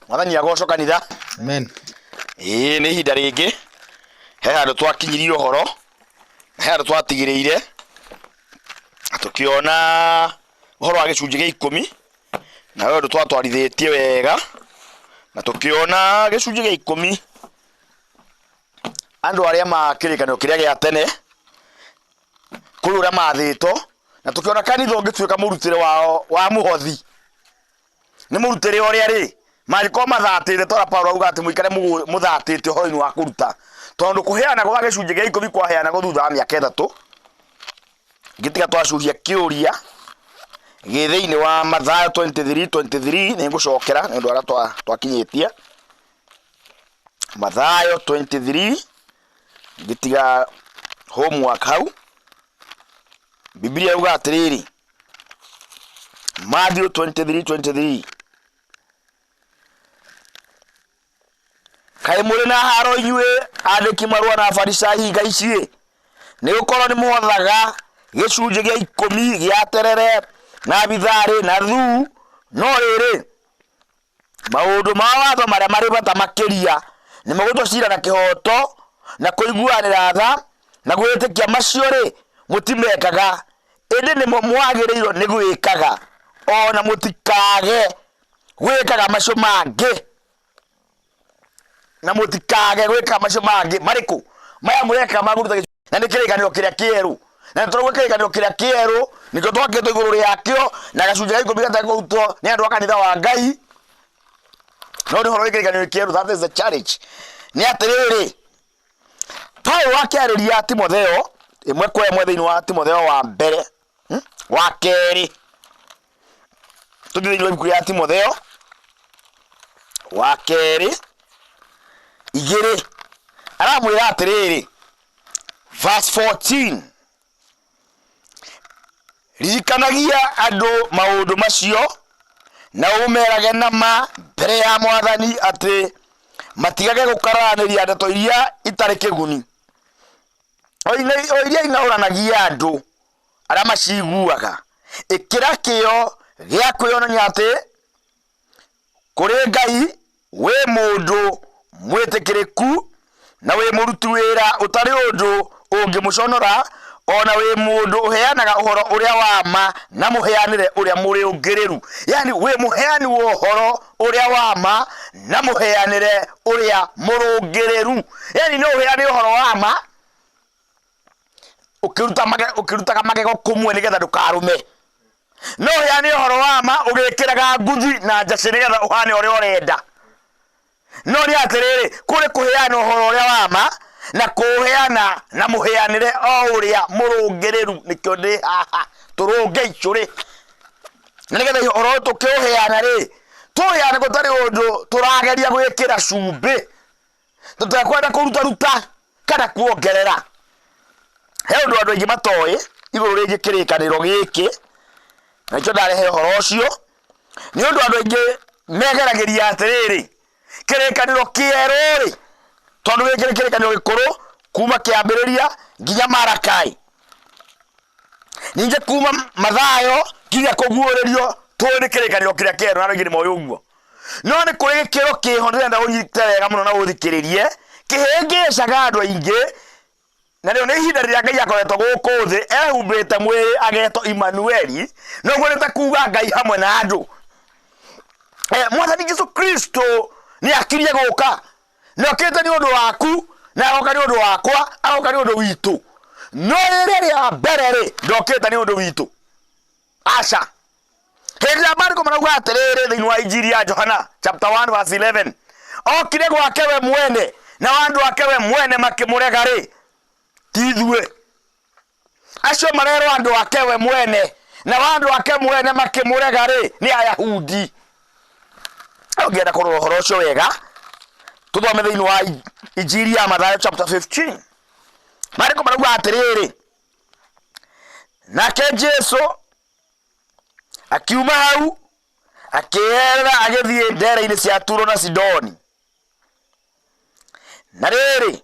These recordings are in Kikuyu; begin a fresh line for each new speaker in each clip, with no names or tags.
Mwathani agocwo kanitha.
Amen.
Ĩĩ nĩ ihinda rĩngĩ he handũ twakinyirie ũhoro na he handũ twatigĩrĩire na tũkĩona ũhoro wa gĩcunjĩ gĩa ikũmi na he ũndũ twatwarithĩtie wega na tũkĩona gĩcunjĩ gĩa ikũmi andũ arĩa ma kĩrĩkanĩro kĩrĩa gĩa tene kũrĩ ũrĩa mathĩtwo na tũkĩona kanitha ũngĩtuĩka mũrutĩre wao wa mũhothi nĩ mũrutĩre ũrĩa rĩ mangĩkorwo mathatĩte tora Paulo auga atĩ mũikare mũthatĩte ũhoro-inĩ wa kũruta tondũ kũheana gwa gĩcunjĩ gĩa ikũmi kwaheanagwo thutha wa mĩaka ĩtatũ ngĩtiga twacuria kĩũria gĩ thĩinĩ wa Mathayo 23:23 nĩ ngũcokera nĩ ũndũ arĩa twakinyĩtie Mathayo 23 ngĩtiga homework hau Biblia yuga atĩrĩrĩ Matthew 23:23 Kaĩ mũrĩ na haro inyuĩ andĩki marũa na Afarisai hinga ici-ĩ, nĩ gũkorwo nĩ mũhothaga gĩcunjĩ gĩa ikũmi gĩa terere na bitharĩ na thuu, no rĩrĩ, maũndũ ma watho marĩa marĩ bata makĩria nĩmo gũtua cira na kĩhooto na kũiguanĩra tha na gwĩtĩkia macio-rĩ, mũtimekaga, ĩndĩ nĩmo mwagĩrĩirwo nĩ gwĩkaga, o na mũtikage gwĩkaga macio mangĩ. Na mũtikage gwĩka macio mangĩ. Marĩkũ? Maya mũreka ma kũruta na nĩ kĩrĩkanĩro kĩrĩa kĩerũ. Na nĩ tũrauga kĩrĩkanĩro kĩrĩa kĩerũ nĩkĩo twakĩtwo igũrũ rĩakĩo na gacunjĩ ga ikũmi gatarĩ kũrutwo nĩ andũ a kanitha wa Ngai. No nĩ ũhoro wĩ kĩrĩkanĩro kĩerũ, that is the challenge. Nĩ atĩrĩrĩ, Paulo akĩarĩria Timotheo ĩmwe kwa ĩmwe thĩinĩ wa Timotheo wa mbere wa kerĩ tũthiĩ thĩinĩ wa ibuku rĩa Timotheo wa kerĩ igĩrĩ aramwĩra atĩrĩrĩ verse 14 Ririkanagia andũ maũndũ macio na ũmerage na ma mbere ya Mwathani atĩ matigage gũkararanĩria ndeto iria itarĩ kĩguni, o iria ing'aũranagia andũ arĩa maciguaga. Ĩkĩra kĩyo gĩa kwĩyonania atĩ Kũrĩ Ngai wĩ mũndũ mwĩtĩkĩrĩku na wĩ mũruti wĩra ũtarĩ ũndũ ũngĩmũconora, o na wĩ mũndũ ũheanaga ũhoro ũrĩa wa ma na mũheanĩre ũrĩa mũrũngĩrĩru. Yani wĩ mũheani wa ũhoro ũrĩa wa ma na mũheanĩre ũrĩa mũrũngĩrĩru. Yani no ũheane ũhoro wa ma ũkĩrutaga magego kũmwe nĩgetha ndũkarume. No ũheane ũhoro wa ma ũgĩkĩraga nguthi na njacĩ nĩgetha ũhane ũrĩa ũrenda. No nĩ atĩrĩrĩ, kũrĩ kũheana ũhoro ũrĩa wa ma na kũũheana na mũheanĩre o ũrĩa mũrũngĩrĩru. Nĩkĩo ndĩ haha tũrũnge icũrĩ na nĩgetha ũhoro ũyũ tũkĩũheana rĩ, tũũheane gũtarĩ ũndũ tũrageria gwĩkĩra cumbĩ, tũtekwenda kũrutaruta kana kuongerera. He ũndũ andũ aingĩ matoĩ igũrũ rĩgiĩ kĩrĩkanĩro gĩkĩ, na nĩkĩo ndarehe ũhoro ũcio, nĩ ũndũ andũ aingĩ megeragĩria atĩrĩrĩ, kĩrĩkanĩro kĩerũ rĩ, tondũ gĩkĩ nĩ kĩrĩkanĩro gĩkũrũ kuma kĩambĩrĩria nginya Marakai, ningĩ kuma Mathayo nginya kũguũrĩrio, tũĩ nĩ kĩrĩkanĩro kĩrĩa kĩerũ, na andũ aingĩ nĩ moĩ ũguo. No nĩ kũrĩ gĩkĩro kĩho ndĩrenda ũnyite wega mũno na ũthikĩrĩrie, kĩhĩngĩcaga andũ aingĩ, narĩo nĩ ihinda rĩrĩa Ngai akoretwo gũkũ thĩ ehumbĩte mwĩrĩ agetwo Imanueli, noguo nĩ ta kuga Ngai hamwe na andũ. Mwathani Jesu Kristo nĩ akirie gũka, nĩ okĩte nĩ ũndũ waku na agoka nĩ ũndũ wakwa, agoka nĩ ũndũ witũ. No rĩrĩa rĩa mbere rĩ, ndokĩte nĩ ũndũ witũ, aca. Hĩndĩ ĩrĩa maandĩko marauga atĩrĩrĩ thĩinĩ wa Injiri ya Johana chapter 1 verse 11, okire gwake we mwene na andũ ake we mwene makĩmũrega rĩ, ti ithuĩ. Acio marerwo andũ ake we mwene na andũ ake mwene makĩmũrega rĩ, nĩ Ayahudi. Ũngĩenda kũrora ũhoro ũcio wega, tũthome thĩinĩ wa Injiri ya Mathayo chapter 15. Maandĩko marauga atĩrĩrĩ, nake Jesu Akiuma hau akĩĩherera agĩthiĩ ndeere-inĩ cia Turo na Sidoni. Na rĩrĩ,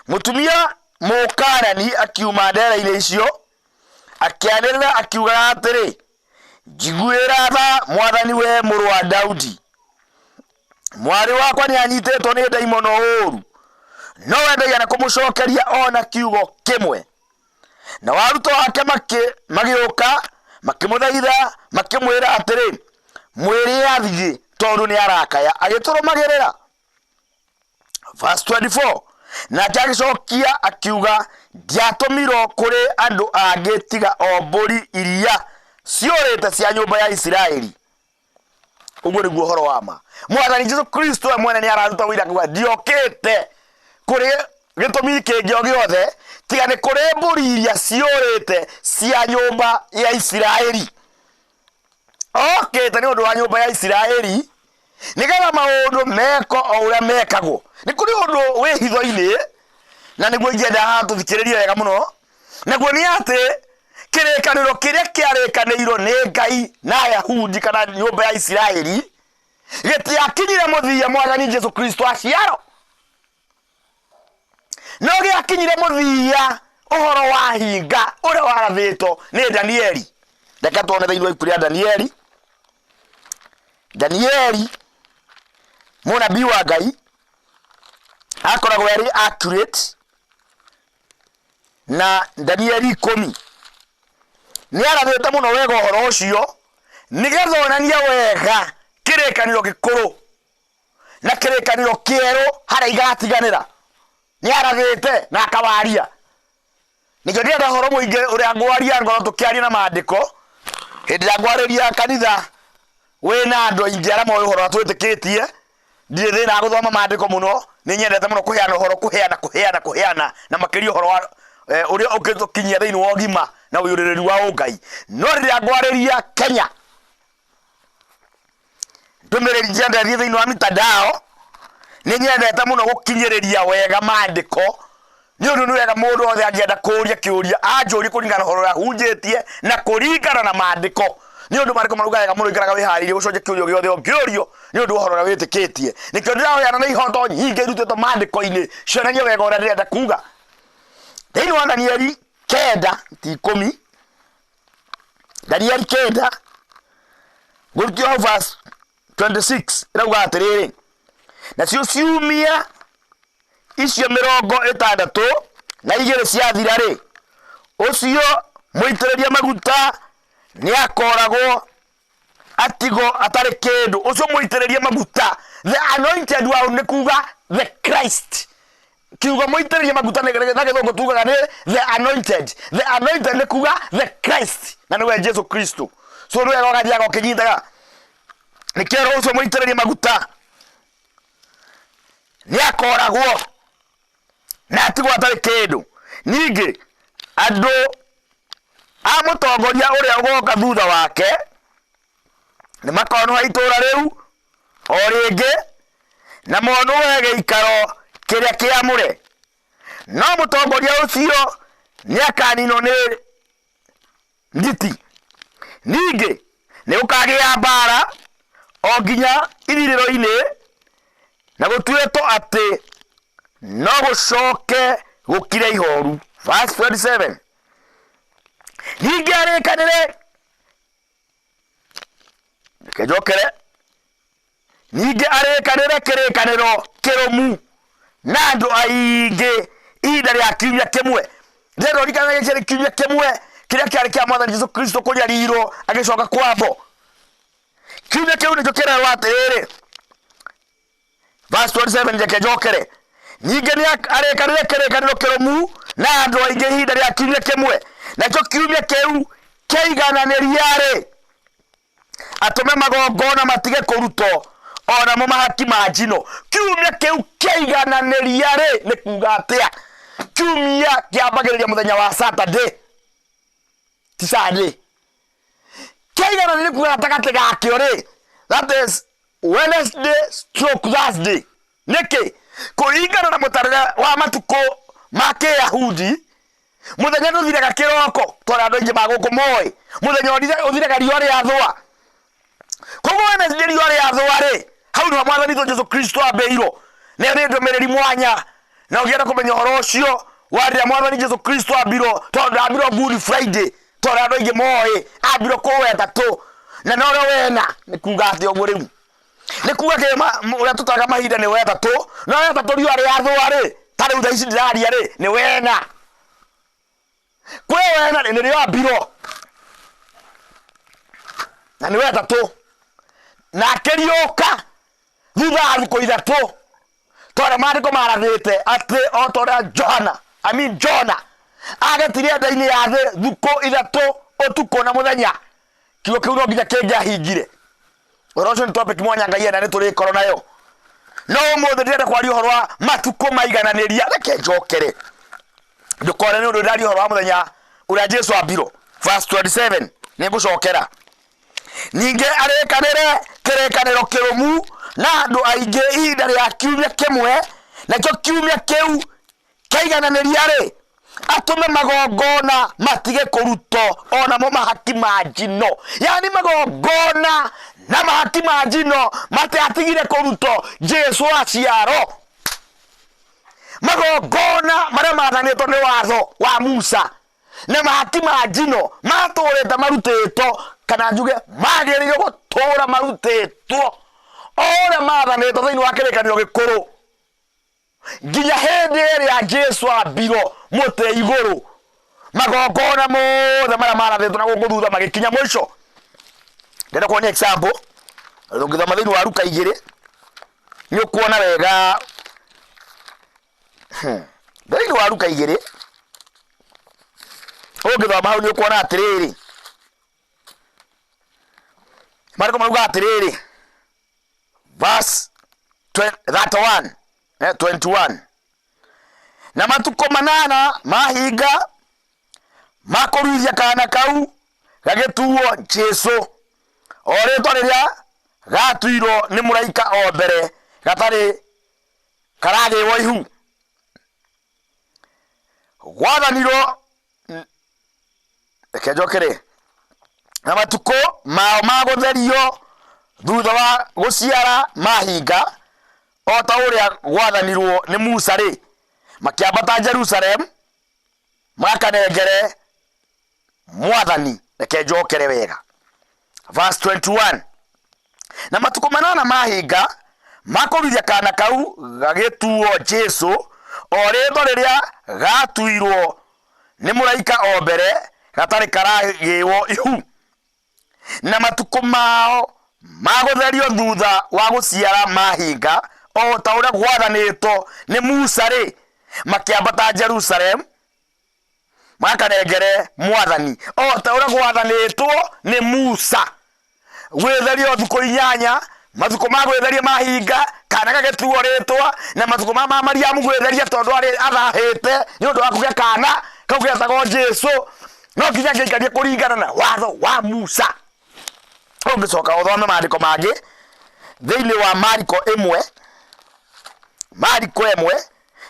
mũtumia Mũkaanani akiuma ndeere-inĩ icio, akĩanĩrĩra akiugaga atĩrĩ, Njiguĩra tha, Mwathani, wee mũrũ wa Daudi! Mwarĩ wakwa nĩ anyitĩtwo nĩ ndaimono ũũru. No we ndaigana kũmũcokeria o na kiugo kĩmwe. Nao arutwo ake magĩũka makĩmũthaitha makĩmwĩra atĩrĩ, Mwĩre athiĩ, tondũ nĩ arakaya agĩtũrũmagĩrĩra. Verse 24 Nake agĩcokia akiuga, Ndiatũmirwo kũrĩ andũ angĩ tiga o mbũri iria ciũrĩte cia nyũmba ya Isiraeli. Ũguo nĩguo ũhoro wa ma. Mwathani Jesu Kristo we mwene nĩ araruta ũira akiuga, ndiokĩte kũrĩ gĩtũmi kĩngĩ o gĩothe tiga nĩ kũrĩ mbũri iria ciũrĩte cia nyũmba ya Isiraeli. Okĩte nĩ ũndũ wa nyũmba ya Isiraeli nĩgetha maũndũ meko o ũrĩa mekagwo. Nĩ kũrĩ ũndũ wĩ hitho-inĩ na nĩguo ingĩenda haha tũthikĩrĩrie wega mũno, naguo nĩ atĩ kĩrĩkanĩro kĩrĩa kĩarĩkanĩirwo nĩ Ngai na Ayahudi kana nyũmba ya Isiraeli gĩtiakinyire mũthia Mwathani Jesu Kristo aciarwo, no gĩakinyire mũthia ũhoro wa hinga ũrĩa warathĩtwo nĩ Danieli. Reke tuone thĩinĩ wa ibuku rĩa Danieli. Danieli mũnabii wa Ngai akoragwo arĩ accurate, na Danieli 10 nĩ arathĩte mũno wega ũhoro ũcio nĩgetha onanie wega kĩrĩkanĩro gĩkũrũ na kĩrĩkanĩro kĩerũ harĩa igatiganĩra. Nĩ arathĩte na akawaria. Nĩkĩo ndĩrenda ũhoro mũingĩ ũrĩa ngwaria ngoro tũkĩaria na maandĩko hĩndĩ ĩrĩa ngwarĩria kanitha wĩna andũ aingĩ arĩa moĩ ũhoro ũrĩa twĩtĩkĩtie. Ndirĩ thĩna wa gũthoma maandĩko mũno, nĩ nyendete mũno kũheana ũhoro, kũheana, kũheana, kũheana, na makĩria ũhoro wa ũrĩa ũngĩtũkinyia thĩinĩ wa ũgima na ũiyũrĩrĩru wa ũngai. No rĩrĩa ngwarĩria Kenya, ndũmĩrĩri njenda thiĩ thĩinĩ wa mitandao, nĩ nyendete mũno gũkinyĩrĩria wega maandĩko, nĩ ũndũ nĩ wega mũndũ wothe angĩenda kũũria kĩũria anjũrie kũringana na ũhoro ũrĩa hunjĩtie na kũringana na maandĩko, nĩ ũndũ maandĩko marauga wega mũno ikaraga wĩharĩirie gũcokia kĩũria gĩothe ũngĩũrio nĩ ũndũ wa ũhoro ũrĩa wĩtĩkĩtie. Nĩkĩo ndĩrahoyana na ihoto nyingĩ irutĩtwo maandĩko-inĩ cionanie wega ũrĩa ndĩrenda kuga. Thĩinĩ wa Danieli 9 ti 10, Danieli 9 ngũrutio hau verse 26 ĩrauga atĩrĩrĩ, nacio ciumia icio 62 ciathira-rĩ, ũcio mũitĩrĩrie maguta nĩakoragwo atigwo atarĩ kĩndũ. Ũcio mũitĩrĩrie maguta, the anointed one, nĩ kuga the Christ. Kiugo mũitĩrĩrie maguta na gĩthũngũ tugaga nĩ the anointed. The anointed nĩ kuga the Christ, na nĩwe Jesu Kristo. So nĩ wega ũgathiaga ũkĩnyitaga nĩkĩo ũcio mũitĩrĩrie maguta nĩ akoragwo na atigwo atarĩ kĩndũ. Ningĩ andũ a mũtongoria ũrĩa ũgoka thutha wake nĩ makonũha itũũra rĩu o rĩngĩ na monũhe gĩikaro kĩrĩa kĩamũre, no mũtongoria ũcio nĩ akaninwo nĩ nditi. Ningĩ nĩ gũkagĩa mbaara o nginya ithirĩro-inĩ, na gũtuĩtwo atĩ no gũcoke gũkire ihooru. Verse 27. Ningĩ arĩkanĩre, reke njokere, ningĩ arĩkanĩre kĩrĩkanĩro kĩrũmu na andũ aingĩ ihinda rĩa kiumia kĩmwe. Ndĩrenda ũririkane gĩkĩ nĩ kiumia kĩmwe kĩrĩa kĩarĩ kĩa Mwathani Jesu Kristo kũnyarirwo agĩcoka kwambwo. Kiumia kĩu nĩkĩo kĩrerwo atĩrĩrĩ, verse 27, reke njokere, ningĩ nĩ arĩkanĩre kĩrĩkanĩro kĩrũmu na andũ aingĩ ihinda rĩa kiumia kĩmwe, nakĩo kiumia kĩu kĩaigananĩria-rĩ, atũme magongona matige kũrutwo o namo mahaki ma njino. Kiumia kĩu kĩaigananĩria-rĩ, nĩ kuga atĩa? Kiumia kĩambagĩrĩria mũthenya wa Saturday, ti Sunday. Kĩaigananĩria nĩ kuga gatagatĩ gakĩo rĩ, that is Wednesday stroke Thursday. Nĩkĩ? Kũringana na mũtarĩre wa matukũ ma Kĩyahudi, mũthenya ndũthiraga kĩroko tondũ andũ aingĩ ma gũkũ moĩ mũthenya ũthiraga riũa rĩathũa. Koguo Wednesday riũa rĩathũa rĩ, hau nĩho Mwathani witũ Jesu Kristo ambĩirwo. Na ĩyo nĩ ndũmĩrĩri mwanya, na ũngĩenda kũmenya ũhoro ũcio wa rĩrĩa Mwathani Jesu Kristo ambirwo, tondũ ndambirwo Good Friday tondũ andũ aingĩ moĩ, ambirwo kũu wetatũ na norĩo wena. Nĩ kuga atĩa ũguo rĩu? Nĩ kuga kĩ ũrĩa tũtaraga mahinda nĩ wetatũ, no wetatũ riũa rĩathũa rĩ, ta rĩu thaa ici ndĩraria rĩ, nĩ wena. Kwĩ wena rĩ, nĩrĩo ambirwo na nĩ wetatũ, na akĩriũka thutha wa thikũ ithatũ, tondũ maandĩko marathĩte atĩ o ta ũrĩa Johana, I mean Jona agetire nda-inĩ ya thĩ thikũ ithatũ ũtukũ na mũthenya, kiugo kĩu no nginya kĩngĩahingire. Ũhoro ũcio nĩ topic mwanya Ngai enda nĩ tũrĩkorwo nayo, no ũmũthĩ ndĩrenda kwaria ũhoro wa matukũ maigananĩria. Reke njokere ndũkore nĩ ũndũ ndĩraria ũhoro wa mũthenya ũrĩa Jesu ambirwo. Verse 27 nĩ ngũcokera. Ningĩ arĩkanĩre kĩrĩkanĩro kĩrũmu na andũ aingĩ ihinda rĩa kiumia kĩmwe, nakĩo kiumia kĩu kĩaigananĩria-rĩ, atũme magongona matige kũrutwo o namo mahaki ma njino. Yaani magongona na mahaki ma njino matiatigire kũrutwo Jesu aciarwo. Magongona marĩa mathanĩtwo nĩ watho wa Musa na mahaki ma njino matũrĩte marutĩtwo, kana njuge magĩrĩirwo gũtũra marutĩtwo o ũrĩa mathanĩtwo thĩinĩ wa kĩrĩkanĩro gĩkũrũ, nginya hĩndĩ ĩrĩa Jesu ambirwo mũtĩ igũrũ. Magongona mothe marĩa marathĩtwo na gũkũ thutha magĩkinya mũico. Ndĩrenda kuonia example, ũngĩthoma thĩinĩ wa Luka 2 nĩ ũkuona wega. Thĩinĩ wa Luka 2 ũngĩthoma hau nĩ ũkuona atĩrĩrĩ, marĩko marauga atĩrĩrĩ, verse 31, 21, na matukũ manana mahinga makũruithia kaana kau gagĩtuo Jesu, o rĩtwa rĩrĩa gatuirwo nĩ mũraika o mbere gatarĩ karagĩwo ihu. Gwathanirwo, reke njokere, na matukũ mao ma gũtherio thutha wa gũciara mahinga, o ta ũrĩa gwathanirwo nĩ Musa rĩ, makĩambata Jerusalemu makanengere Mwathani. Reke njokere wega, verse 21, na matukũ manana mahinga makũruithia kaana kau gagĩtuo Jesu, o rĩtwa rĩrĩa gatuirwo nĩ mũraika o mbere gatarĩ karagĩwo ihu. Na matukũ mao ma gũtherio thutha wa gũciara mahinga, o ta ũrĩa gwathanĩtwo nĩ Musa rĩ, makĩambata Jerusalemu makanengere Mwathani, o ta ũrĩa gwathanĩtwo nĩ Musa. Gwĩtherio thikũ inyanya, matukũ ma gwĩtheria mahinga, kana gagĩtuo rĩtwa, na matukũ ma Mariamu gwĩtheria tondũ arĩ athahĩte nĩ ũndũ wa kũgĩa kana kau getagwo Jesu, no nginya angĩaikarie kũringana na watho wa Musa. Ũngĩcoka ũthome maandĩko mangĩ thĩinĩ wa Mariko 1, Mariko 1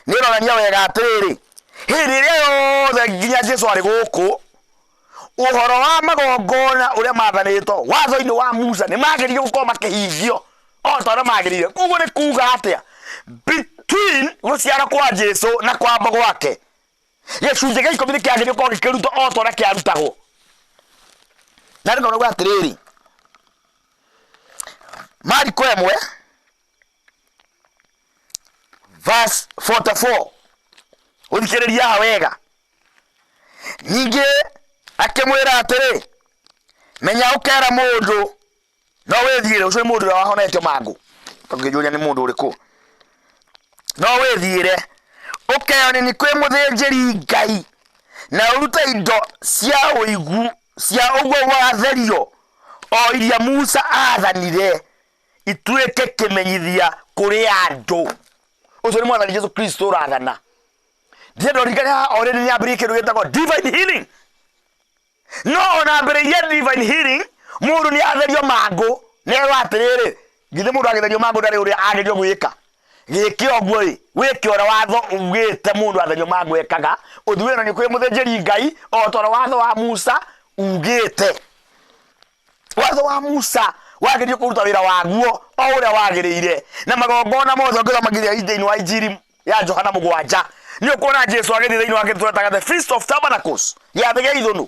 nĩ ĩronania wega atĩrĩrĩ, hĩndĩ ĩrĩa yothe nginya Jesu arĩ gũkũ, ũhoro wa magongona ũrĩa mathanĩtwo watho-inĩ wa Musa nĩ magĩrĩire gũkorwo makĩhingio o ta ũrĩa magĩrĩire. Koguo nĩ kuga atĩa? Between gũciarwo kwa Jesu na kwamba gwake, gĩcunjĩ gĩa ikũmi nĩ kĩagĩrĩire gũkorwo gĩkĩrutwo o ta ũrĩa kĩarutagwo. Na rĩu nauga atĩrĩrĩ, Mariko 1 verse 44, ũthikĩrĩria haha wega. Ningĩ akĩmwĩra atĩrĩ, menya ũkera mũndũ no wĩthiĩre. Ũcio nĩ mũndũ ũrĩa wahonetio mangũ, ũngĩnjũria nĩ mũndũ ũrĩkũ. No wĩthiĩre ũkeyonanie kwĩ mũthĩnjĩri Ngai, na ũrute indo cia ũigu cia ũguo watherio, o iria Musa aathanire, ituĩke kĩmenyithia kũrĩ andũ. Ũcio nĩ Mwathani Jesu Kristo ũrathana. Ndĩrenda ũririkane haha already nĩ ambĩrĩirie kĩndũ gĩtagwo divine healing. No ona ambĩrĩirie divine healing, mũndũ nĩ atherio mangũ, nĩ erwo atĩrĩrĩ, githĩ mũndũ agĩtherio mangũ ndarĩ ũrĩa agĩrĩirwo gwĩka? Gĩke ũguo ĩ, wĩke ũrĩa watho ugĩte mũndũ atherio mangũ ekaga, ũthiĩ wĩonanie kwĩ mũthĩnjĩri Ngai o ta ũrĩa watho wa Musa ugĩte. Watho wa Musa wagĩrĩire kũruta wĩra waguo o ũrĩa wagĩrĩire, na magongona mothe ũngĩthoma nginya thĩinĩ wa Injiri ya Johana 7 nĩ ũkuona Jesu agĩthiĩ thĩinĩ wa kĩndũ tũretaga the Feast of Tabernacles, gĩathĩ gĩa ithũnũ,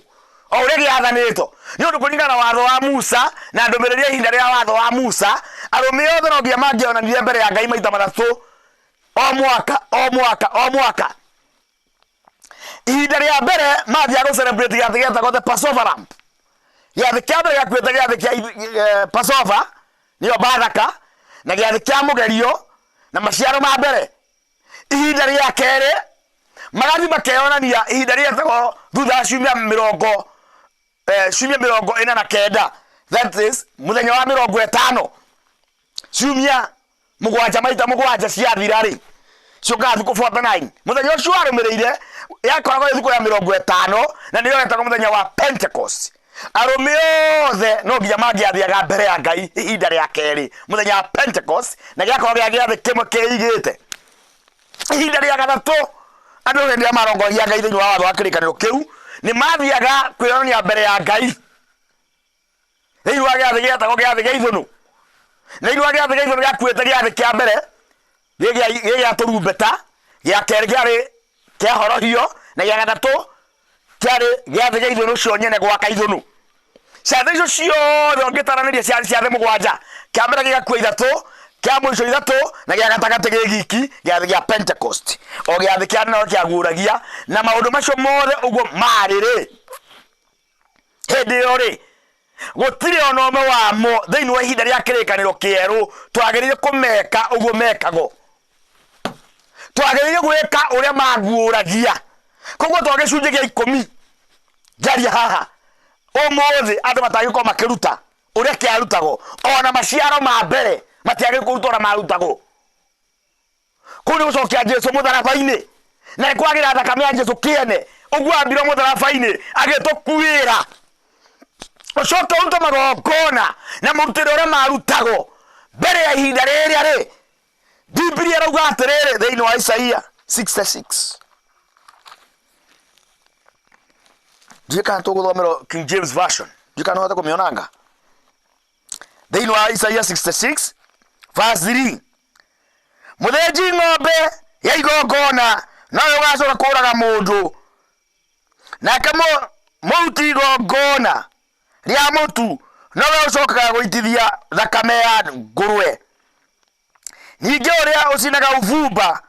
o ũrĩa gĩathanĩtwo. Nĩ ũndũ kũringana na watho wa Musa na ndũmĩrĩri ya ihinda rĩa watho wa Musa, Arũme othe no nginya mangĩonanire mbere ya Ngai maita matatũ o mwaka, o mwaka, o mwaka. Ihinda rĩa mbere mathiaga gũ celebrate gĩathĩ gĩetagwo the Passover lamb. Gĩathĩ kĩa mbere gĩakuĩte gĩathĩ kĩa Passover, nĩyo Bathaka, na gĩathĩ kĩa mũgerio na maciaro ma mbere. Ihinda rĩa kerĩ magathiĩ makeyonania ihinda rĩetagwo thutha wa ciumia mĩrongo ciumia 49, that is mũthenya wa 50, ciumia 7 maita 7 ciathira rĩ, ciũkaga thikũ 49. Mũthenya ũcio warũmĩrĩire yakoragwo ĩ thikũ ya 50, na nĩyo yetagwo mũthenya wa Pentecost. Arũme othe no nginya mangĩathiaga mbere ya Ngai ihinda rĩa kerĩ mũthenya wa Pentecost, na gĩakorwo gĩa gĩathĩ kĩmwe kĩigĩte. Ihinda rĩa gatatũ, andũ hĩndĩ ĩrĩa marongoragia Ngai thĩinĩ wa watho wa kĩrĩkanĩro kĩu, nĩ mathiaga kwĩyonania mbere ya Ngai thĩinĩ wa gĩathĩ gĩetagwo gĩathĩ gĩa ithũnũ. Thĩinĩ wa gĩathĩ gĩa ithũnũ gĩakuĩte gĩathĩ kĩa mbere gĩ gĩa tũrumbeta, gĩa kerĩ kĩarĩ kĩa horohio, na gĩa gatatũ kĩarĩ gĩathĩ gĩa ithũnũ cio nyene, gwaka ithũnũ. Ciathĩ icio ciothe ũngĩtaranĩria ciarĩ ciathĩ 7. Kĩa mbere gĩgakua 3, kĩa mũico 3, na gĩa gatagatĩ gĩ giki, gĩathĩ gĩa Pentecost. O gĩathĩ kĩa no kĩaguũragia na maũndũ macio mothe ũguo marĩ rĩ, hĩndĩ ĩyo rĩ, gũtirĩ ona ũmwe wamo thĩinĩ wa ihinda rĩa kĩrĩkanĩro kĩerũ twagĩrĩire kũmeka ũguo mekagwo. Twagĩrĩire gwĩka ũrĩa maguũragia. Koguo to gĩcunjĩ gĩa 10 njaria haha ũmũthĩ andũ matangĩkorwo makĩruta ũrĩa kĩarutagwo, ona maciaro ma mbere matiagĩrĩirwo kũrutwo ũrĩa marutagwo. Kũu nĩ gũcokia Jesu mũtharaba-inĩ, na nĩ kwagĩra thakame ya Jesu kĩene. Ũguo ambirwo mũtharaba-inĩ agĩtũkuĩra, ũcoke ũrute magongona na mũrutĩre ũrĩa marutagwo mbere ya ihinda rĩrĩa rĩ. Bibilia ĩrauga atĩrĩrĩ thĩinĩ wa Isaia 66, ndiũĩ kana tũgũthomera King James Version, ndiũĩ kana no hote kũmĩonanga. Thĩinĩ wa Isaia 66 verse 3, mũthĩnji ng'ombe ya igongona nowe ũgacoka kũraga mũndũ, nake mũruti igongona rĩa mũtu nowe ũcokaga gũitithia thakame ya ngũrwe. Ningĩ ũrĩa ũcinaga ũbumba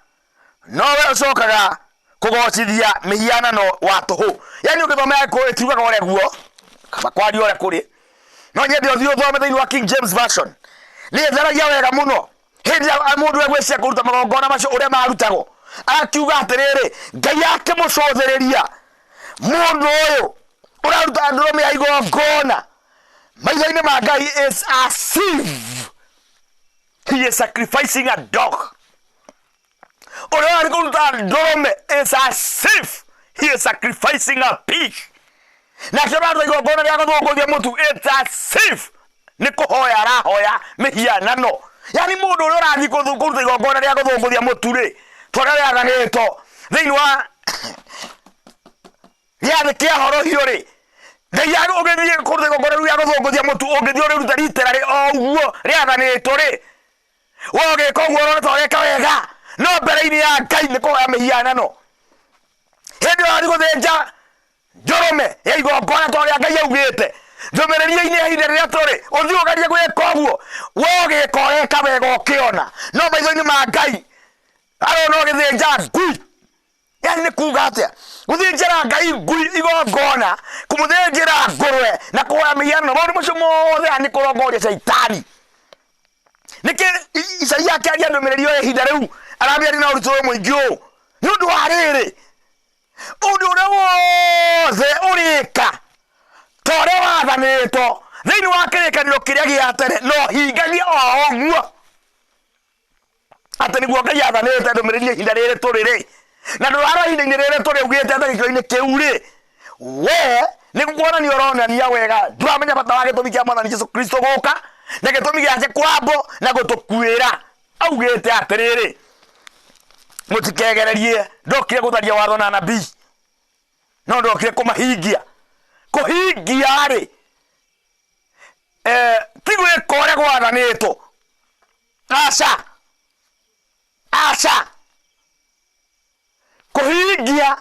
nowe ũcokaga kũgocithia mĩhianano wa tũhũ. Yani ũngĩthoma Gĩkũyũ ĩtiugaga ũrĩa guo, kaba kwaria ũrĩa kũrĩ. No nyende ũthiĩ ũthome thĩinĩ wa King James Version, nĩ ĩtheragia wega mũno hĩndĩ ĩrĩa mũndũ egwĩciria kũruta magongona macio ũrĩa marutagwo. Akiuga atĩrĩrĩ, Ngai akĩmũcũthĩrĩria mũndũ ũyũ ũraruta ndũrũme ya igongona maitho-inĩ ma Ngai is as if he is sacrificing a dog. Ũrĩa ũrathiĩ kũruta ndũrũme is as if he is sacrificing a pig. Nake ũraruta igongona rĩa gũthũngũthia mũtu, it's as if nĩ kũhoya arahoya mĩhianano. Yani mũndũ ũrĩa ũrathiĩ kũruta igongona rĩa gũthũngũthia mũtu rĩ, tondũ rĩathanĩtwo thĩinĩ wa gĩathĩ kĩa horohio rĩ, Ngai ũgĩthiĩ kũruta igongona rĩu rĩa gũthũngũthia mũtu, ũngĩthiĩ ũrĩrute literally o ũguo rĩathanĩtwo rĩ, we ũgĩka ũguo ũrona ta ũreka wega, no mbere-inĩ ya Ngai nĩ kũhoya mĩhianano. Hĩndĩ ĩyo ũrathiĩ gũthĩnja ndũrũme ya igongona ta ũrĩa Ngai augĩte ndũmĩrĩri-inĩ ya ihinda rĩrĩa tũrĩ, ũthiĩ ũgerie gwĩka ũguo, we ũgĩka ũreka wega ũkĩona, no maitho-inĩ ma Ngai arona ũgĩthĩnja ngui. Yani nĩ kuga atĩa? Gũthĩnjĩra Ngai ngui igongona, kũmũthĩnjĩra ngũrwe na kũhoya mĩhianano, maũndũ macio mothe nĩ kũrongoria Shaitani. Nĩkĩ Isaia akĩaria ndũmĩrĩri ĩyo ya ihinda rĩu aramĩaria na ũritũ ũyũ mũingĩ ũũ? Nĩ ũndũ wa rĩrĩ, ũndũ ũrĩa wothe ũrĩka ta ũrĩa wathanĩtwo thĩinĩ wa kĩrĩkanĩro kĩrĩa gĩa tene, no hingagia o ũguo. Atĩ nĩguo Ngai athanĩte ndũmĩrĩri ya ihinda rĩrĩ tũrĩ rĩ, na ndũrarora ihinda-inĩ rĩrĩ tũrĩ augĩte atĩ gĩkĩro-inĩ kĩu rĩ, we nĩ kuonania ũronania wega ndũramenya bata wa gĩtũmi kĩa Mwathani Jesu Kristo gũka na gĩtũmi gĩake kwambwo na gũtũkuĩra. Augĩte atĩrĩrĩ, mũtikegererie, ndokire gũtharia watho na anabii, no ndokire kũmahingia. Kũhingia rĩ, ti gwĩka ũrĩa gwathanĩtwo. Aca, aca. Kũhingia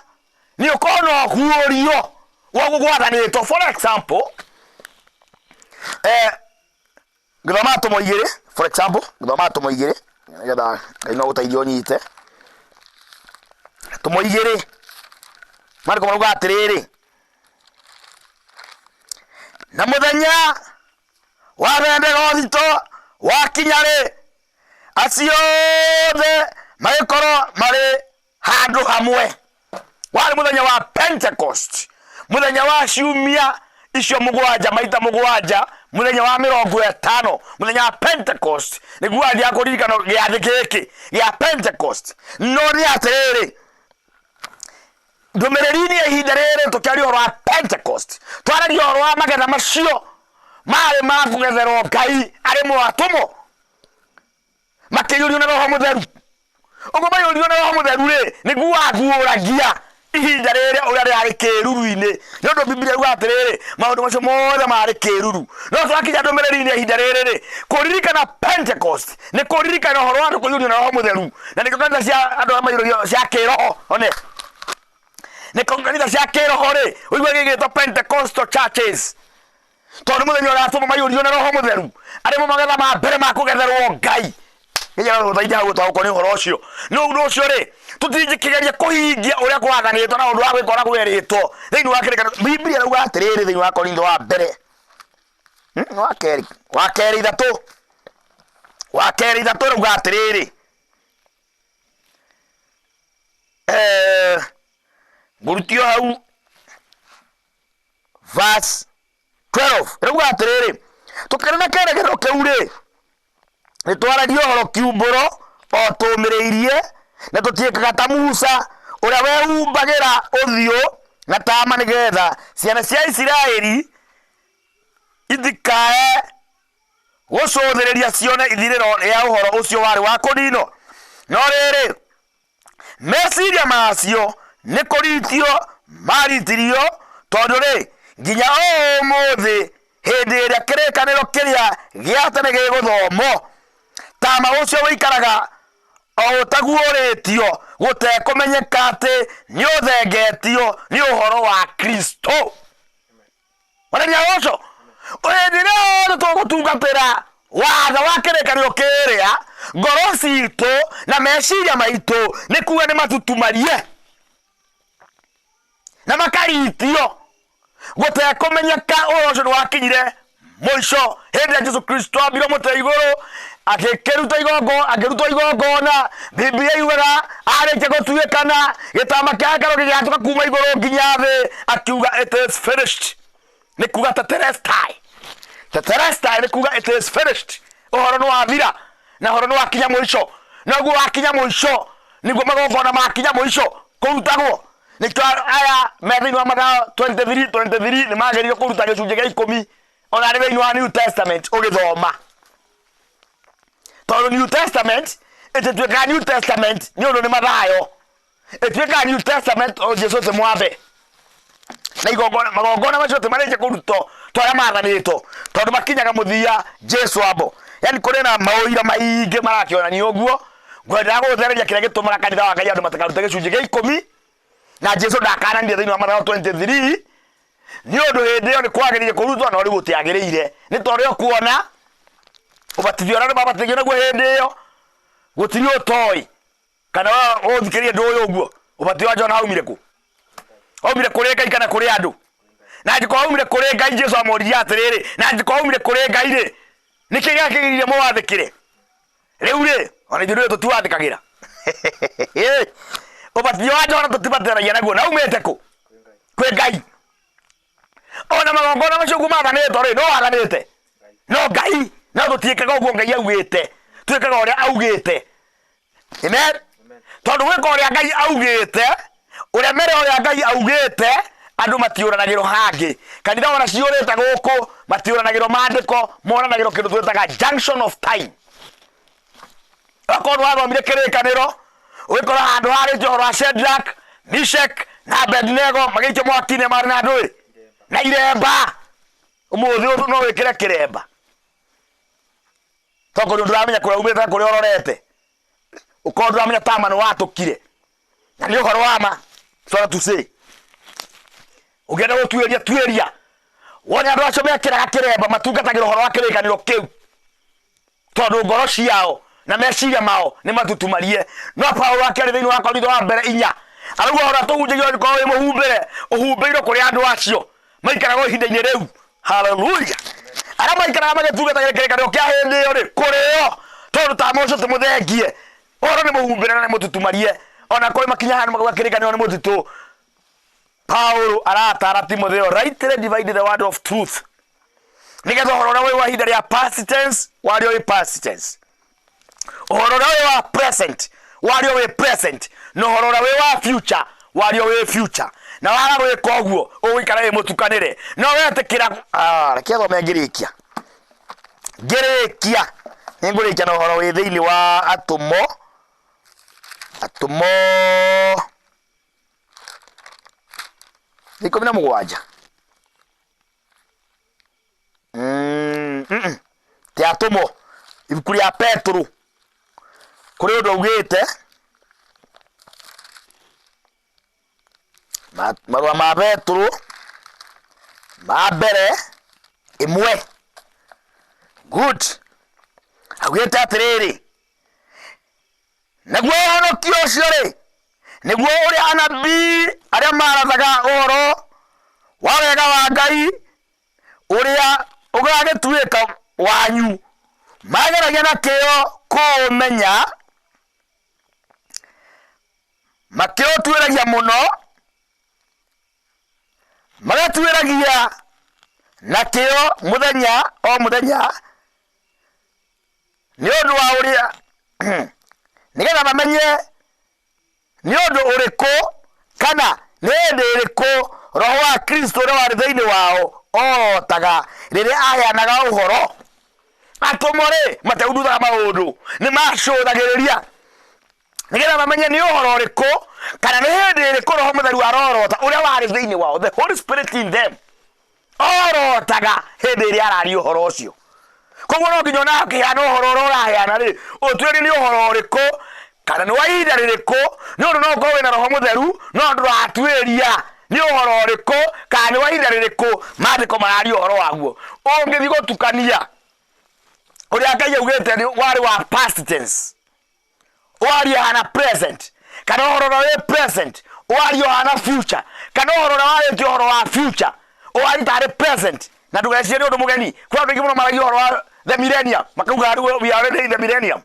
nĩ ũkorwo na ũguũrio wa ũguo gwathanĩtwo. For example, ngĩthoma Atũmwo 2 For example, gũthoma atũmwo igĩrĩ nĩgetha Ngai no gũteithia ũnyite. Atũmwo igĩrĩ maandĩko marauga atĩrĩrĩ, na mũthenya wa Bendegothito wakinya-rĩ, acio othe magĩkorwo marĩ handũ hamwe. Warĩ mũthenya wa Pentecost, mũthenya wa ciumia icio mũgwanja maita mũgwanja, mũthenya wa 50, mũthenya wa Pentecost nĩguo athiaga kũririkana gĩathĩ gĩkĩ gĩa Pentecost. No nĩ atĩrĩrĩ, ndũmĩrĩri-inĩ ya ihinda rĩrĩ tũkĩaria ũhoro wa Pentecost, twaragia ũhoro wa magetha macio marĩ ma kũgetherwo Ngai arĩ mo atũmwo makĩiyũrio na Roho Mũtheru. Ũguo maiyũrirwo na Roho Mũtheru rĩ, nĩguo waguũragia ihinda rĩrĩa ũrĩa rĩarĩ kĩruru-inĩ, nĩ ũndũ Bibilia yugaga atĩrĩrĩ, maũndũ macio mothe marĩ kĩruru. No twakinya ndũmĩrĩri-inĩ ya ihinda rĩrĩ rĩ, kũririkana Pentecost nĩ kũririkana ũhoro wa andũ kũiyũrio na Roho Mũtheru, na nĩkĩo kanitha cia andũ arĩa maiyũragio cia kĩroho one nĩkĩo kanitha cia kĩroho rĩ, ũigue gĩgĩtwo Pentecostal churches, tondũ mũthenya ũrĩa atũmwo maiyũrirwo na Roho Mũtheru, arĩ mo magetha ma mbere ma kũgetherwo Ngai. Nĩgetha gũteithia hau gũtaũkwo nĩ ũhoro ũcio. Nĩ ũndũ ũcio rĩ, tũtingĩkĩgeria kũhingia ũrĩa gwathanĩtwo na ũndũ wa gwĩka ũrĩa kwerĩtwo thĩinĩ wa kĩrĩkanĩro. Bibilia ĩrauga atĩrĩrĩ thĩinĩ wa Korintho wa mbere, wa kerĩ, wa kerĩ ithatũ, wa kerĩ ithatũ ĩrauga atĩrĩrĩ, ngũrutio hau verse 12 ĩrauga atĩrĩrĩ, tũkĩrĩ na kĩĩrĩgĩrĩro kĩu rĩ, nĩ twaragia ũhoro kiumbũro o tũũmĩrĩirie, na tũtiĩkaga ta Musa ũrĩa wehumbagĩra ũthiũ na tama nĩgetha ciana cia Isiraeli itikae gũcũthĩrĩria cione ithirĩro rĩa ũhoro ũcio warĩ wa kũninwo. No rĩrĩ, meciria macio nĩ kũritio maritirio, tondũ rĩ, nginya ũmũthĩ hĩndĩ ĩrĩa kĩrĩkanĩro kĩrĩa gĩa tene gĩgũthomwo, tama ũcio ũikaraga o ũtaguũrĩtio, gũtekũmenyeka atĩ nĩũthengetio nĩ ũhoro wa Kristo. Mwathani ũcio hĩndĩ ĩrĩa yothe tũgũtungatĩra watho wa kĩrĩkanĩro kĩrĩa, ngoro citũ na meciria maitũ nĩ kuga nĩ matutumarie na makaritio gũtekũmenyeka ũhoro ũcio nĩ wakinyire mũico hĩndĩ ĩrĩa Jesu Kristo ambirwo mũtĩ igũrũ akĩruta igongo akĩrutwo igongona. Biblia yugaga arĩkia gũtuĩkana gĩtama kĩa hekarũ gĩgĩatũka kuma igũrũ nginya thĩ, akiuga it is finished. Nĩ kuga tetelestai, tetelestai nĩ kuga it is finished, ũhoro nĩ wathira na ũhoro nĩ wakinya mũico. Noguo wakinya mũico nĩguo magongona makinya mũico kũrutagwo. Nĩkĩo aya me thĩinĩ wa Mathayo 23 23 nĩ magĩrĩirwo kũruta gĩcunjĩ gĩa ikũmi ona arĩ thĩinĩ wa New Testament ũgĩthoma, tondũ New Testament ĩtituĩkaga New Testament nĩ ũndũ nĩ Mathayo, ĩtuĩkaga New Testament tondũ Jesu ti mwambe na igongona, magongona macio ti marĩkia kũrutwo ta ũrĩa mathanĩtwo, tondũ makinyaga mũthia Jesu ambo. Yani kũrĩ na maũira maingĩ marakĩonania ũguo. Ngwendaga gũgũthereria kĩrĩa gĩtũmaga kanitha wa Ngai andũ matikarute gĩcunjĩ gĩa ikũmi, na Jesu ndakananire thĩinĩ wa Mathayo 23, nĩ ũndũ hĩndĩ ĩyo nĩ kwagĩrĩire kũrutwo no rĩu gũtiagĩrĩire, nĩ ta ũrĩa ũkuona ũbatithio ũrĩa andũ mabatithagio naguo hĩndĩ ĩyo gũtirĩ ũtoĩ kana we ũthikĩrĩrie ndũĩ ũguo ũbatithio wa John aumire kũ, aumire kũrĩ Ngai kana kũrĩ andũ? Na angĩkorwo aumire kũrĩ Ngai, Jesu amoririe atĩrĩrĩ, na angĩkorwo aumire kũrĩ Ngai rĩ, nĩkĩ gĩakĩgiririe mũwathĩkĩre? Rĩu rĩ, ona ithuĩ ndũĩ tũtiwathĩkagĩra ũbatithio wa Johana, tũtibatithanagia naguo, na umĩte kũ? Kwĩ Ngai. Ona magongona macio ũguo mathanĩtwo rĩ, no wathanĩte no Ngai, no tũtiĩkaga ũguo Ngai augĩte, twĩkaga ũrĩa augĩte. Amen. Tondũ gwĩka ũrĩa Ngai augĩte, ũremere ũrĩa Ngai augĩte, andũ matiũranagĩrwo hangĩ. Kanitha ona ciũrĩte gũkũ matiũranagĩrwo maandĩko, moranagĩrwo kĩndũ twĩtaga junction of time. Okorwo nĩwathomire kĩrĩkanĩro, ũgĩkora handũ harĩtio ũhoro wa Shadrach, Meshach na Abednego magĩikio mwaki-inĩ marĩ na ndũĩ na iremba. Ũmũthĩ ũyũ no wĩkĩre kĩremba tokorwo ndũramenya kũrĩa umĩte na kũrĩa ũrorete, ũkorwo ndũramenya tama nĩ watũkire, na nĩ ũhoro wa ma. Sorry to say, ũngĩenda gũtuĩria tuĩria wone andũ acio mekĩraga kĩremba matungatagĩra ũhoro wa kĩrĩkanĩro kĩu. Tondũ ngoro ciao na meciria mao nĩ matutumarie. No Paulo akĩaria thĩinĩ wa Korintho wa mbere 4, arauga ũhoro ũrĩa tũhunjagia ũngĩkorwo wĩ mũhumbĩre, ũhumbĩirwo kũrĩ andũ acio maikaraga ihinda-inĩ rĩu. Haleluya! Arĩa maikaraga magĩtungatagĩra kĩrĩkanĩro kĩa hĩndĩ ĩyo rĩ, kũrĩ o, tondũ tama ũcio ti mũthengie. Ũhoro nĩ mũhumbĩre na nĩ mũtutumarie. Ona kũrĩ makinya handũ makauga kĩrĩkanĩro nĩ mũtitũ. Paulo aratara Timotheo, rightly divide the word of truth, nĩgetha ũhoro ũrĩa wĩ wa ihinda rĩa past tense wario wĩ past tense, ũhoro ũrĩa wĩ wa present wario wĩ present, na ũhoro ũrĩa wĩ wa future wario wĩ future. Na waga gwĩka ũguo ũgũikara wĩ mũtukanĩre. No wetĩkĩra, ah, reke thome ngĩrĩkia. Ngĩrĩkia nĩ ngũrĩkia na ũhoro wĩ thĩinĩ wa Atũmwo, Atũmwo 17. Ti Atũmwo, ibuku rĩa Petero, kũrĩ ũndũ augĩte. Marũa ma Petero ma mbere 1. Good. Augĩte atĩrĩrĩ, naguo ũhonokio ũcio-rĩ, nĩguo ũrĩa anabii arĩa marathaga ũhoro wa wega wa Ngai ũrĩa ũgagĩtuĩka wanyu mageragia na kĩyo kũũmenya, makĩũtuĩragia mũno, magatuĩragia na kĩyo mũthenya o mũthenya, nĩ ũndũ wa ũrĩa nĩgetha mamenye nĩ ũndũ ũrĩkũ kana nĩ hĩndĩ ĩrĩkũ Roho wa Kristo ũrĩa warĩ thĩinĩ wao orotaga rĩrĩa aheanaga ũhoro. Atũmwo rĩ, matiahunduthaga maũndũ, nĩ macũthagĩrĩria nĩgetha mamenye nĩ ũhoro ũrĩkũ kana nĩ hĩndĩ ĩrĩkũ Roho Mũtheru arorota ũrĩa warĩ thĩinĩ wao, the Holy Spirit in them orotaga hĩndĩ ĩrĩa araria ũhoro ũcio. Koguo no nginya ona ũkĩheana ũhoro ũrĩa ũraheana rĩ, ũtuĩrie nĩ ũhoro ũrĩkũ kana nĩ wa ihinda rĩrĩkũ, nĩ ũndũ no ũkorwo wĩna Roho Mũtheru no ndũratuĩria nĩ ũhoro ũrĩkũ kana nĩ wa ihinda rĩrĩkũ maandĩko mararia ũhoro waguo. Ũngĩthiĩ gũtukania ũrĩa Ngai augĩte nĩ warĩ wa past tense, waria hana present, kana ũhoro ũrĩa wĩ present waria ũhana future, kana ũhoro ũrĩa warĩtie ũhoro wa future ũwarie tarĩ present. Na ndũgecirie nĩ ũndũ mũgeni. Kwĩ andũ aingĩ mũno maragia ũhoro wa the millennium, makauga rĩu we are already in the millennium.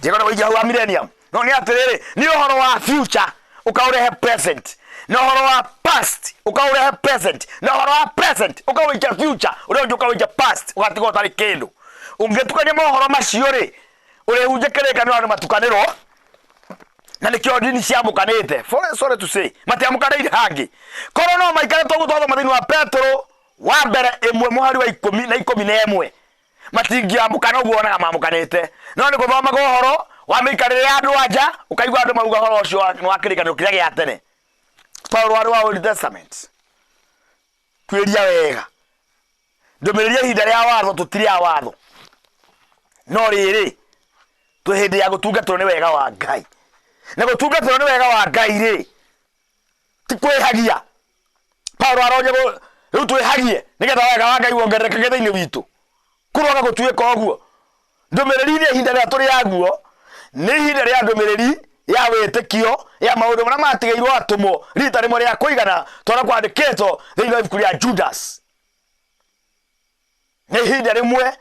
Njĩra nĩ wĩingĩ hau wa millennium, no nĩ atĩrĩrĩ, nĩ ũhoro wa future ũkaũrehe present, na ũhoro wa past ũkaũrehe present, na ũhoro wa present ũkaũikia future, ũrĩa ũngĩ ũkaũikia past, ũgatigwo ũtarĩ kĩndũ. Ũngĩtukania mohoro macio rĩ, ũrĩhunjia kĩrĩkanĩro andũ matukanĩrwo, na nĩkĩo ndini ciamũkanĩte. For sorry to say, matiamũkanĩire hangĩ. Korwo no maikare toguo twathoma thĩinĩ wa Petero wa mbere 1 mũhari wa 10 na 11, matingĩamũkana ũguo wonaga mamũkanĩte. No nĩ gũthomaga ũhoro wa mĩikarĩre ya andũ anja, ũkaigua andũ mauga ũhoro ũcio nĩ wa kĩrĩkanĩro kĩrĩa gĩa tene. Paulo warĩ wa Old Testament. Tuĩria wega ndũmĩrĩri ya ihinda rĩa watho, tũtirĩ a watho, no rĩrĩ, twĩ hĩndĩ ya gũtungatĩrwo nĩ wega wa Ngai. Na gũtungatĩrwo nĩ wega wa Ngai rĩ, ti kwĩhagia. Paulo aroria rĩu twĩhagie nĩgetha wega wa Ngai wongererekage thĩinĩ witũ? Kũroga gũtuĩka ũguo. Ndũmĩrĩri nĩ ihinda rĩrĩa tũrĩ aguo, nĩ ihinda rĩa ndũmĩrĩri ya wĩtĩkio ya maũndũ marĩa matigĩirwo atũmwo rita rĩmwe rĩa kũigana, tondũ kwandĩkĩtwo thĩinĩ wa ibuku rĩa Judas. Nĩ ihinda rĩmwe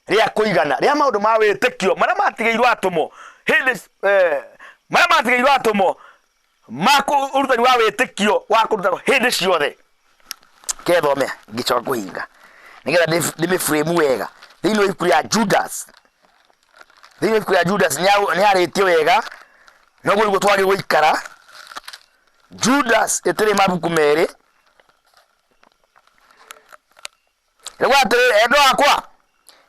rĩa kũigana rĩa maũndũ ma wĩtĩkio marĩa matigĩirwo atũmwo hĩndĩ marĩa matigĩirwo atũmwo ma ũrutani wa wĩtĩkio wa kũrutagwo hĩndĩ ciothe. Kethome ngĩcoka kũhinga nĩgetha ndĩmĩframe wega thĩinĩ wa ibuku rĩa Judas. Thĩinĩ wa ibuku rĩa Judas nĩarĩtie wega, noguo nĩguo twagĩrĩirwo gũikara. Judas ĩtĩrĩ mabuku merĩ. Rĩu atĩrĩrĩ, endwa akwa,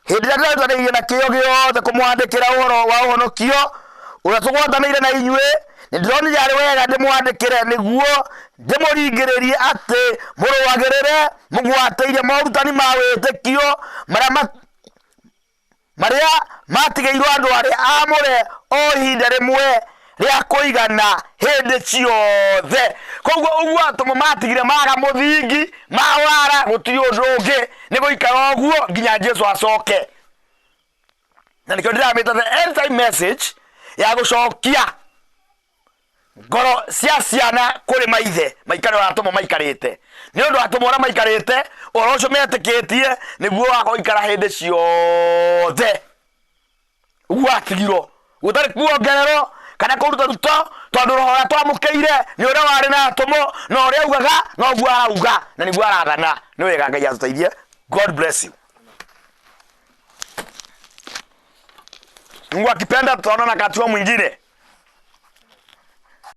hĩndĩ ĩrĩa ndĩrerutanĩirie na kĩyo gĩothe kũmwandĩkĩra ũhoro wa ũhonokio ũrĩa tũgwatanĩire na inyuĩ, nĩndĩronire arĩ wega ndĩmwandĩkĩre nĩguo ndĩmũringĩrĩrie atĩ mũrũagĩrĩre mũgwatĩirie morutani ma wĩtĩkio marĩa marĩa matigĩirwo andũ arĩa aamũre o ihinda rĩmwe rĩa kũigana hĩndĩ ciothe. Koguo ũguo atũmwo matigire maga mũthingi ma wara, gũtirĩ ũndũ ũngĩ, nĩ gũikara ũguo nginya Jesu acoke. Na nĩkĩo ndĩramĩta the end time message ya gũcokia ngoro cia ciana kũrĩ maithe maikare ũrĩa atũmwo maikarĩte, nĩ ũndũ atũmwo ũrĩa maikarĩte ũhoro ũcio metĩkĩtie nĩguo wa gũikara hĩndĩ ciothe. Ũguo atigirwo gũtarĩ kuongererwo kana kũruta ruto, tondũ roho ũrĩa twamũkĩire nĩ ũrĩa warĩ na atũmwo, na ũrĩa augaga noguo arauga na nĩguo arathana. Nĩ wega, Ngai atũteithie. God bless you. Mungu akipenda tutaonana wakati huo mwingine.